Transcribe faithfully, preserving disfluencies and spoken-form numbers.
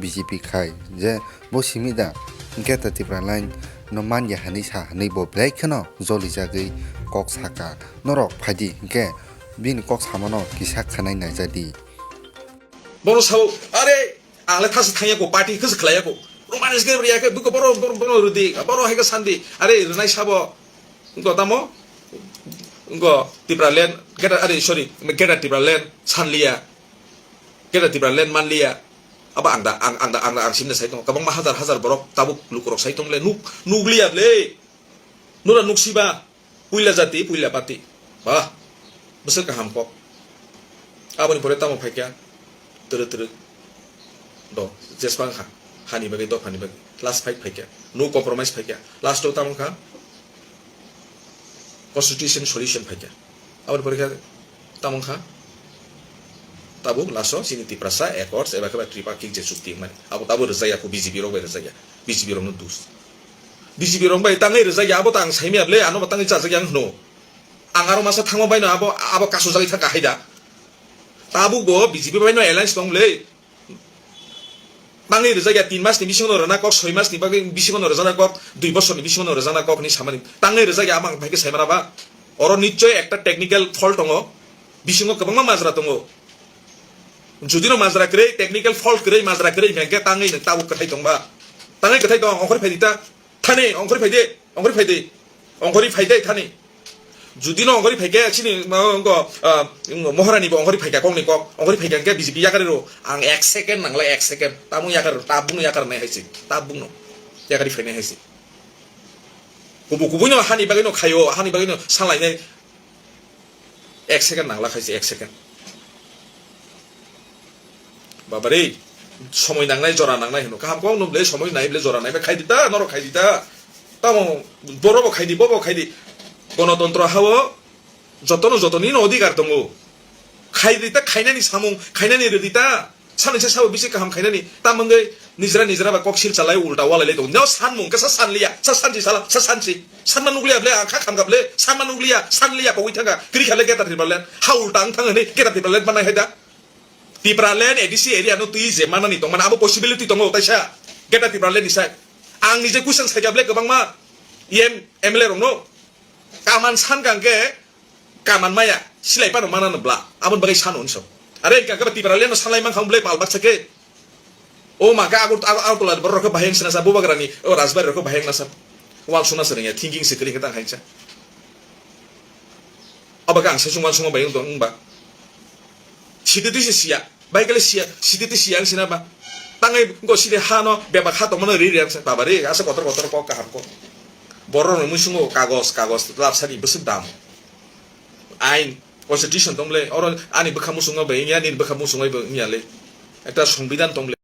B J P khai je bo simi da, hinkhe ta Tipraland no manya hinwi sa hinwi bo belai kheno jolijagwi kok saka. Norok phaidi hinkhe bini kok samano kisa khwnai naijadi. Bono sao, "Are, ang le thasa thangya ko, party khe se khlaiya ko. Romanis ke riya ke, buko boro, boro, boro rudi, boro hai ke sandi. Are, rwnai sabo." Wngkha tamo? Wngkha Tipraland, Greater, are, sorry, Greater Tipraland sanliya. Greater Tipraland manliya. Abo ang da, ang, ang da, ang da, ang simna sai tongo. Kwbangma hajar, hajar borok tabuk lukurok sai tong le. Nuk, nukliya le. Nura nuksiba. Puila jati, puila party. Bah. Bwswk kaham kok. Aboni pore tamo phaikha? Twrwk twrwk. Do, jesbang kha. Hani bagwi, dophani bagwi. Last fight phaikha. No compromise phaikha. Last o tamo kha? Constitution solution phaikha. Aboni pore khe tamo kha? Tabuk last o chini Tiprasa Accords eba khe ba Tripartite je chukti wngmani. Abo tabuk rwjakya kho, B J P rok bai rwjakya. B J P rokno dus. B J P rok bai tangwi rwjakya, abo ta ang saimaya le, ano bo tangwi chajakya ang hwno. Ang aro masa thangma baino abo, abo kasujagwi thangkha haida. Tabuk bo B J P baino alliance tong le. Tangwi rwjakya tin mas ni bisingo no rwna kok, soi mas ni bagwi bisingo no rwjakna kok, dui bosor ni bisingo no rwjakna kok hinwi samani. Tangwi rwjakya, amo ang phaikhe saimana ba. Oro nichoi ekta technical fault tongo. Bisingo kwbangma majra tongo. Judino majra kwrwi, technical fault kwrwi, majra kwrwi hwnkhe tangwi nwng tabuk kwthai tongba. Tangwi kwthai tong, ongkhorwi phaidi ta. Thani, ongkhorwi phaidi, ongkhorwi phaidi. Ongkhorwi phaidi thani. Judino ongkhorwi phaikhe chini ma wngkha, ah, Moharani bo ongkhorwi phaikha kokni kok. Ongkhorwi phaikha hwnkhe B J P yakarwi rw. Ang ek second nanglai, ek second. Tabuk yakarwi rw, tabukno yakarnai hai se. Tabukno yakarwi phainai hai se. Kubu kubuino hani bagwino khaio, hani bagwino sanlainai. Ek second nangla khaisi, ek second. Baba re, somoi nangnai, jora nangnai hino. Kaham kok no ble, somoi nai ble, jora nai ble, khaidi ta, norok khaidi ta. Tamo, boro bo khaidi, bo bo khaidi. Gonotontro hao, jotono jotoni no odhikar tongo. Khaidi ta, khainani samung, khainani rwdi ta. Sanwi se sabo bisi kaham khainani, tamo wngwi nijra nijra ba kok sil chalai ulta walai lai tongo. Nw sanmung khe sa sanliya, sa sansi sala, sa sansi. Sanma nukliya ble, ang kha khamkha ble, sanma nukliya, sanliya kogwi thangkha. Kwrwi kha le Greater Tipraland, ha ulta wng thang hwnwi Greater Tipraland manai hai da. Tipraland A D C area no twi je manani tongmani abo possibility tongo taisa Greater Tipraland ni sai. Ang nije question saikha ble kwbangma M, M L A rokno. Kaman sankha hwnkhe kaman maya, silai phano manano bla. Aboni bagwi sano hinso. Are hwnkha khe ba Tipraland no sanlai mankha wng ble pal baksa khe. O ma khe Agartala, Agartala borok rok khe bahai wng sinasa, Bubagrani, o Rajbari rok khe bahai wng nasa. Wal suna se rwngya, thinking se kwrwi khe tang hai sa. Abo khe ang saichung wal suma bai wng tong wng ba. Sidi twi se siya. Bai kale siya, sidi twi siya ang sina ba. Tangai go sidi ha no bebak ha tongmano ri ri ang sa baba ri asa kotor kotor kok kaham kok. Borok rok muisungo kagos, kagos lapsani bwswk dam. Ain, constitution tong le, oro ani bwkha muchungma bai wngya, nini bwkha muchungma bai wngya le. Ekta songbidan tong le.